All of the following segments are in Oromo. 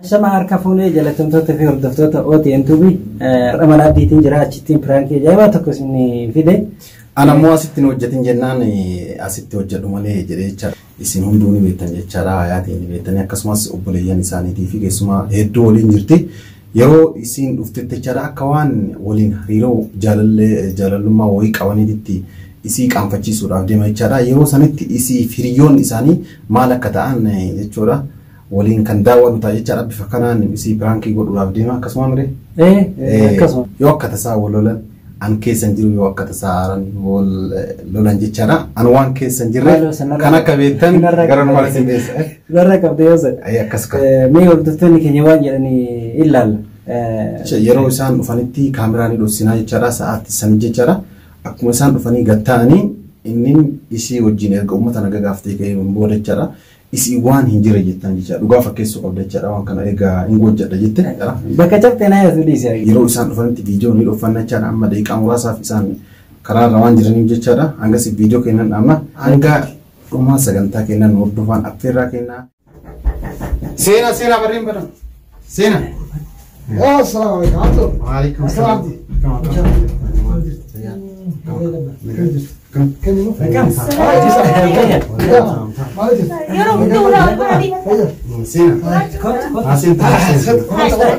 Shama harka fuunee jalatamtoota fi hordoftoota OTN Tube har'a mana abdiitiin jira achittiin piraankii ajaa'ibaa tokko isin fide. Ana immoo asitti hin hojjetin jennaan asitti hojjedhu malee jedhee jechaadha. Isin hunduu ni beektan jechaadha. Hayaatiin ni beektanii akkasumas obboleeyyan isaaniitii fi keessumaa hedduu waliin jirti. Yeroo isiin dhuftetti jechaadha akka waan waliin hariiroo jaalallee jaalallummaa wayii qabaniititti isii qaanfachiisuudhaaf deema jechaadha. Yeroo sanitti isii hiriyoonni isaanii maal akka ta'an jechuudha. Waliin kan daawwannu ta'a jechaadha. Bifa kanaan isii piraankii godhuudhaaf deema akkasuma mire. Akkasuma. Yoo akka tasaa wal lolan an keessa hin jiru yoo akka tasaa aaran wal lolan jechaadha. An waan keessa hin jirre kan akka beektan gara nu maal isin beessa. Narra qabde yoo sana. Akkas ka. Mee hordoftoonni keenya waan jedhanii ilaalla. Yeroo isaan dhufanitti kaameraa ni dhoksinaa jechaadha. Sa'aatti san jechaadha. Akkuma isaan dhufanii gatta'anii inni isii wajjin erga uummata naga gaafatee ka'ee booda jechaadha. Isii waan hin jirre jettan jechaadha. Dhugaa fakkeessuu qabda jechaadha. Waan kana egaa hin hojjedha jette. Bakka cabtee naa yaadu dhiise. Yeroo isaan dhufanitti viidiyoo ni dhoffanna jechaadha. Amma daqiiqaa muraasaaf isaan karaa irra waan jiraniif jechaadha. Hangas viidiyoo kennan dhaabna. Hanga dhumaa sagantaa kennan hordofaan affeerraa kennaa. Seenaa seenaa barreen baran. Seenaa. Assalamu alaikum. Waalaikum salaam. Yeroo hunda ulaa ol baranii. Seenaa. Seenaa.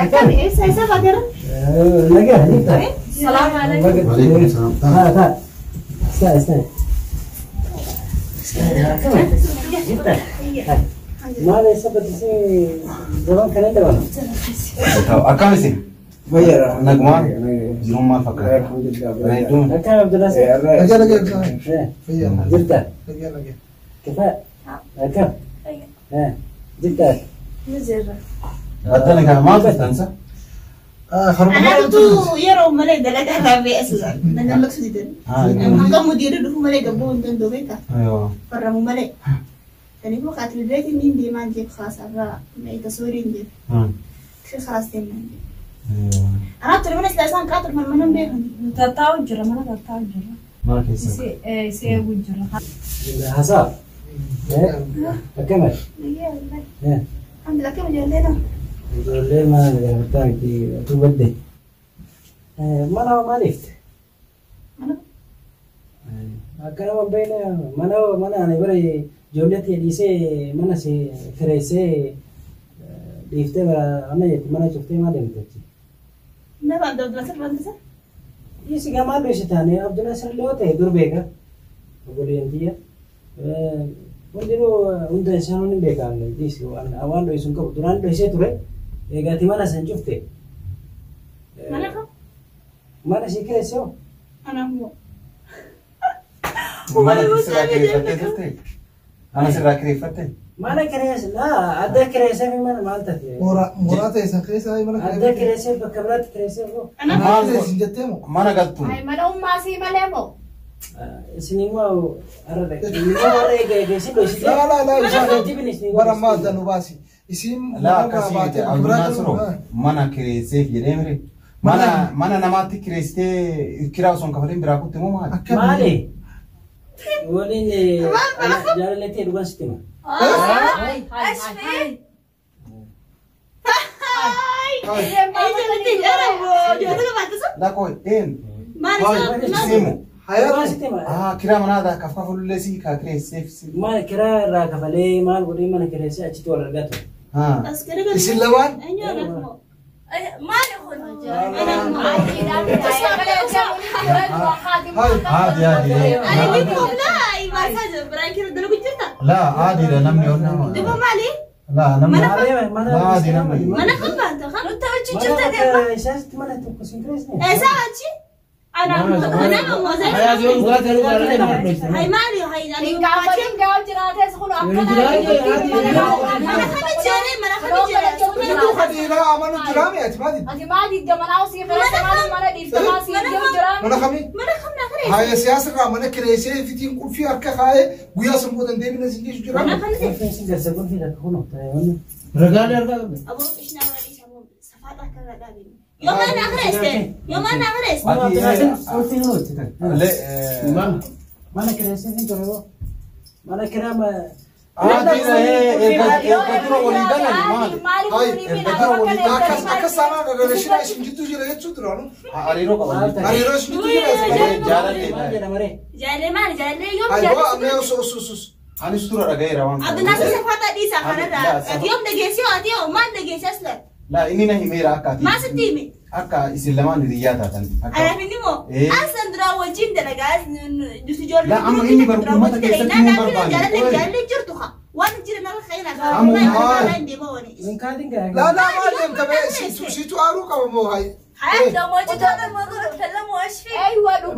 Akkami eessa eessa baatera? Nagaa ni ta'a. Salaamu alaikum. Waalaikum salaam. Taa taa. Istaa istaa. Maal eessa baddisee zaman kana dabala? Akkam isin? Fayyaadha. Nagumaan jiruun maal fakkaata? Bareeduun. Akkam Abdullahi? Nagaa nagaa. Jirta? Nagaa nagaa. Kifaa? Akkam? Jirta? Ni jirra. Addana kana maal tattansa? Anaatu yeroo malee dalagaa irraa ba'e asirraa na gammachuu didan. Hanga mudiirri dhufu malee gabboo hin danda'u beekaa. Farramu malee. Kanaafuu qaatil beekin niin deemaan jeef haasarraa meeta sooriin jeef. Khalaas deemaan jeef. Anaatu mana silaa isaan qaatil mana hin beekan. Tattaa'u jira mana tattaa'u jira. Mana keessa. Isee eegu jira. Hasaa? Akkam? Nagaa wallahi. Alhamdulillah akkam ijoollee nama. Ijoollee mana gaafataa miti utuu badde. Mana maaliifte? Mana Akka nama beekne mana mana ani bara ijoollee ta'e dhiisee mana si kireessee dhiiftee bara amma jetti mana cuftee maal deemte achi? nama Abdulnasir Bantisa. Dhiisi gamaa dho'isi taane Abdulnasir illee yoo ta'e dur beeka. Obboleeyyan tiyya. Hundinuu hunda isaanii ni beekan dhiisi waan dho'isu hin qabu duraan dho'isee ture eegaati mana san cufte. Mana kam? Mana si kireessee hoo? Anaaf moo. Mana sirraa kireeffattee turte? Mana sirraa kireeffattee? Mana kireesse laa adda kireessee fi mana maal taate? Mooraa ta'e san keessa mana Adda kireessee bakka biraatti kireessee hoo? Anaaf Maal ta'e isin jettee moo? Mana galtu. Mana ummaa sii malee moo? Isin immoo har'a immoo har'a eega eega isin dho'isite. Laa laa laa Jibin isaan isin bara ammaa adda nu baasi. Isin Laa akkasii miti. Abdulnasiroo mana kireesseef jedhee mire. Mana mana namaatti kireessitee kiraa osoo hin kafalin biraa kutte moo maali? Maali? Waliin jaalalleetti dhugaan sitti hima. Lakkoo een. Maal isaa? Simu. Dhugaan sitti hima. Ah kiraa manaa kaf kafalullee si ka kireesseef si. Maal kiraa irraa kafalee maal godhee mana kireessee achitti wal argaa ture. Ah. As garagalee. Isin lamaan Eenyu anaaf moo? Maali kun? Haadi haadi. Ani dhibbuuf laa ibaasaa jira biraan kira dalagu jirta. Laa haadiidha namni onnaa. Dhibbu maali? Laa namni. Mana Laa haadi namni. Mana kam baanta kan? Nutti hojii jirta deema. Isaasitti mana tokko sin kireessine. Eessaa achi? Anaaf anaaf moo Hay maali hay ani Gaafatiin gaafa jiraates kun akkana. mana kami jiree mana kami jiree. Situu kan dhiiraa amanu jiraame ati maali? Ati maal digda manaa sii kireessa maal mana dhiiftamaa sii jiru jiraame. Mana kamii? Mana kam na kireesse? Haaya siyaasa irraa mana kireessee fitiin qulfii harka kaa'ee guyyaa sun booda hin deebine sin jechu Mana jiraame. kam ta'e? Qulfiin sin garsa qulfii takka kunoo ta'e wanni. Aboo qishnaa warra dhiisa aboo safaadha akka irraa dhaabine. Yoo mana na kireesse? Yoo mana na kireesse? Qulfiin kunoo itti ta'e. Le Mana kireessee sin ture hoo? Mana kiraa لا إني نهي ميرا أكا ما ستيمي أكا إسلام رياضة أنا فيني مو أصلا درا وجين دلقاز نسجور لا أما إني برضو ما تكسرت من برضو جرتها وأنا جرنا الخير لا لا ما لم تبع سيتو أروك أو مو هاي حتى لو ما جيت أنا ما أقدر أتكلم وإيش فيه أيوة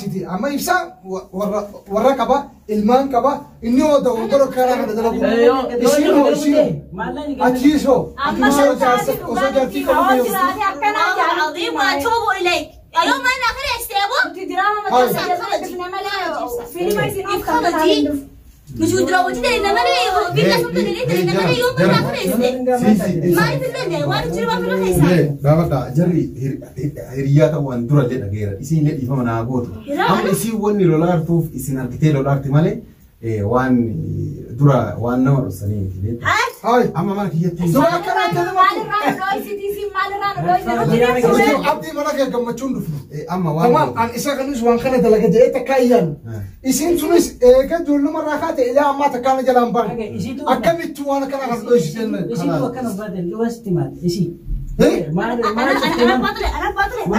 طيب أما إبسا ورقبة المان كبا إني هو دور كلام هذا ده أتيسو العظيم وأتوب إليك يا يوم أنا آخر استيابو مش ودراوتي ده إنما أنا بالله سمت اللي إنما أنا يوم أنا آخر ما في اللي وأنا تجربة في الخيسة لا لا جري هريات وان درا لنا غير إسين لي فما نعود أما إسين وان لولار توف إسين أركتي لولار تمالي وان درا وان نور سليم هاي أما ما كي يتي درا كنا تنا عبدي ما نك كم تشون أما وان تمام عن إسا كنوز وان خنا دلك جاي تكاين إسين تونس كدول مرة خات إلى أما تكان جلام بان أكمل توان كنا غزلوا إسين إسين تو كنا بدل لوست مال إسين ما أنا أنا باطلة أنا باطلة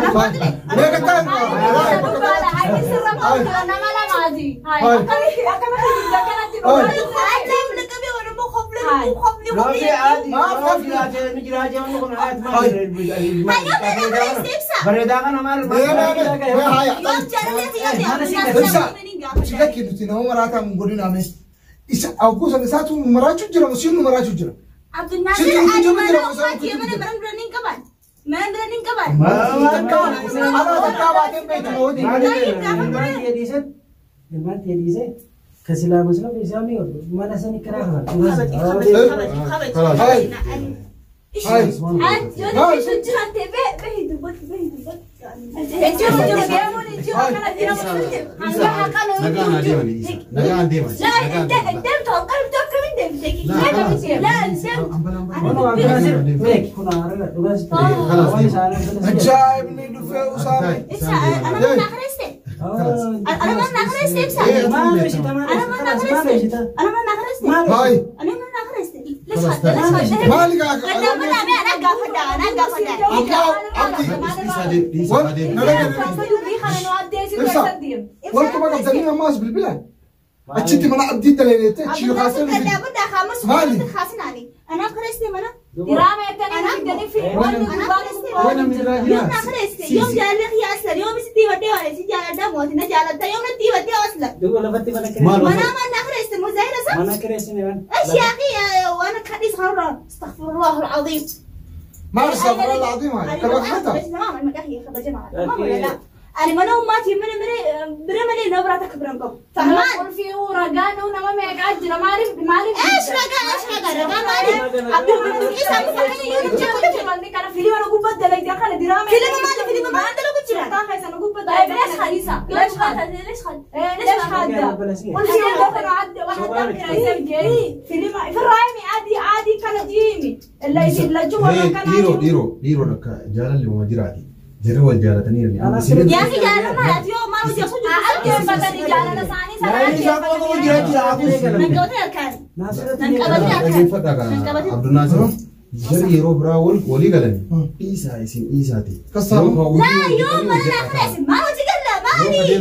عبد الناصر أنا ما أنا ما كسلا مسلم بيسامي ما نسني كراهة ايش يا اخي وانا كحديث غرة استغفر الله العظيم ما استغفر الله العظيم هاي أنا ما نوم ماتي من برملي نبرة تكبرنكم فهمان في رجان ونما ما يقعد ما عارف ايش رجان ايش رجان رجان ما عارف عبد الرئيس عم بفهمني يوم جاي كان فيلم انا قبض دلك دخل دراما فيلم ما فيلم ما عندنا قلت لك انا قبض ليش خليصه ليش خد ليش خد ليش خد قلت له عد واحد جاي فيلم في الرايمي عادي عادي كان جيمي اللي يجيب لجوا كان ديرو ديرو ديرو لك جالل اللي مجراتي جروا الجالتني يا أخي جالة ما أتيو ما وجه صدق أتيو بدني جالة ثاني سنة عبد الناصر جري روب راول ولي قالني إيسا إيسين إيساتي لا يوم أنا خلاص ما وجه قال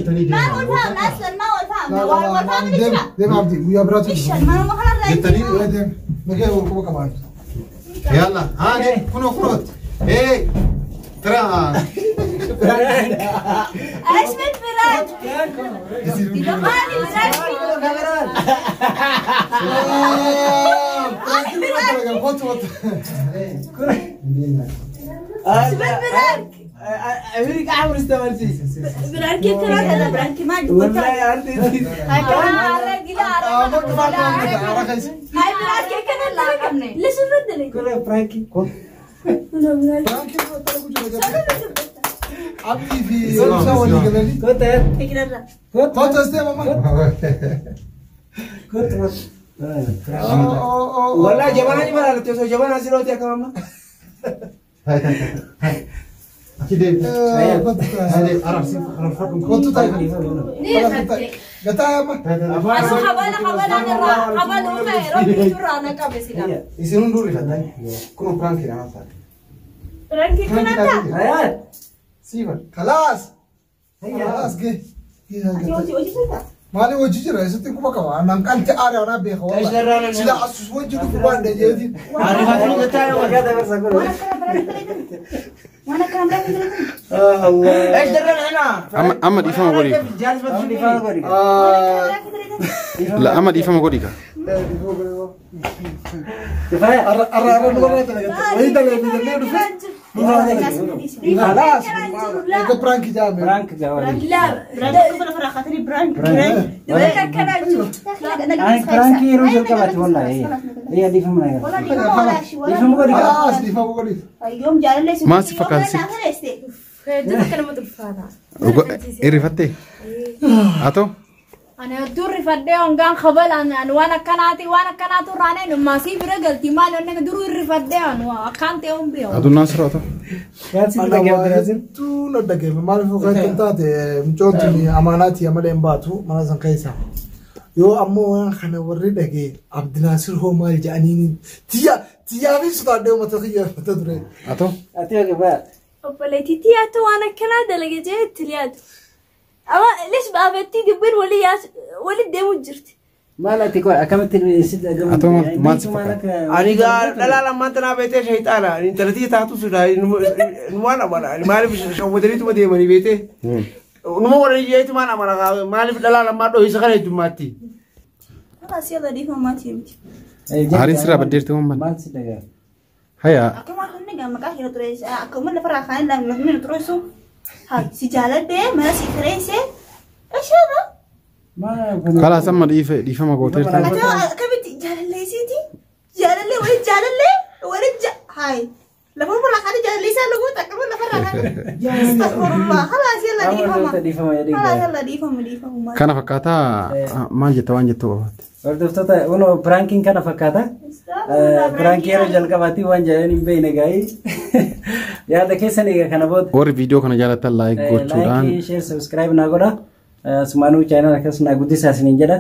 ما لي ما هو الفهم أصلا ما هو الفهم هو الفهم اللي دم عبدي ويا براتي ما ما خلاص دم نجي وركبك كمان يلا هاني كنو كنوت إيه فرانك ايش من فرانك؟ مالي فرانك. Piraanki nurra dalagan kootu wata. أمريكا عمر استمرتي. Piraanki kana piraanki maal والله dubbata? عرفت. هاي برانكي كان لا ليش الرد لي؟ كله برانكي. Piraanki nurra dalagu jira. Abdii fi Ibsaa walii galanii. كنت Fikirarra. Kootu as deema mana. كنت والله جبانة جبانة لتوسو جبانة سيروتي يا كمان. Achi deemi. Arabsiin Kootu ta'i. Gataa amma. أنا خبالة خبالة أنا خبالة ربي ترى أنا كبسنا. Isin hunduu rifattan. Kun piraankiidha maal taate? Piraanki kana ta'a. هيا Sii bar. Kalaas. Kalaas gee. Ati hojii hojii ta'a. Maali hojii jira eessatti quba qaba. Anaan qalti aare anaa beeka wallahi. Sila asus wajji dhufu waan dhajeetiin. Waan akkana piraanki dalagan. Waan akkana piraanki dalagan. الله. ايش درنا هنا؟ Amma dhiifama godhi. جالس ما تشوفني. Waan akkana piraanki dalagan. La amma dhiifama godhi ka. كفاية. Arra arra nurra dalagan. Wayii dalaganii jallee dhufe. Kalaas. Eega piraanki jaame. برانك جوالي. لا Piraanki kun lafa raakatanii piraanki piraanki. أنا برانكي رجل كبت والله هي هي دي فهمنا. Walaa dhiifama walaa shi walaa. Dhiifama godhi. Kalaas dhiifama godhi. Yoom jaalallee si. Maal si fakkaata sitti? هدوك كلمة الفاضة. Irrifattee? Haa ta'u. أنا دور فدي أنغان خبل أنا وأنا كناتي وأنا كناتو راني ما سي برجلتي ما لأنك دور فدي أنا كانت يوم بيوم. Aduun naasirra haa ta'u. كان سيدك يا عبد العزيز. Hedduu na dhaggeeffe maaliif yookaan kan taate mucoon tuni amaanaati malee hin baatu mana san keessa. Yoo ammoo waan kana warri dhagee Abdinaasir hoo maal jedhaniin tiyya tiyyaa fi sodaadhee uummata kiyya mata ture. Haa ta'u. أتيك بقى. obboleettii tiyyaatu waan akkanaa dalage jee itti liyaatu. Ama leesh baabattii dubbiin walii deemu jirti. Maal ati koo akkamitti sitti dhagahamu? Haa ta'u maal si fakkaata? Ani gaa dhalaa lammaan tanaa beetee shayxaana. Intalattii taatu silaa numaan amana. Maaliif shawwataniituma deemanii beetee? Numa warra jeetumaan amana maaliif dhalaa lammaan dhohisa kana heddummaatti? Kalaas yalla dhiifama maatii miti. Aariin sirraa baddeerti waan Maal si dhagahamu? Hayaa. Akkuma inni gaa maqaa kee xureesse akkuma lafa raakanii lafni xureessu haa si jaaladhee mana si xureesse isheedha. Kalaas amma dhiifama gooteerti. Ati akkamitti jaalallee isiiti jaalallee wali jaalallee wali haay lafa raakanii jaalallee isaa lubuuta akkuma lafa raakanii. Astaghfirullah kalaas yalla dhiifama. Dhiifama jedhee. Kalaas yalla dhiifama dhiifama. Kana fakkaataa maal jetta waan jettu qabaatte? Hordoftoota kunoo piraankiin kana fakkaata. Piraankii yeroo jalqabaatti waan jedhan hin beekne gaa'ii. Yaada keessan egaa kana booda. Warri viidiyoo kana jaallattan like gochuudhaan Like, share, subscribe naa godha. Sumaanuu channel akkas naa guddisaa isiniin jedha.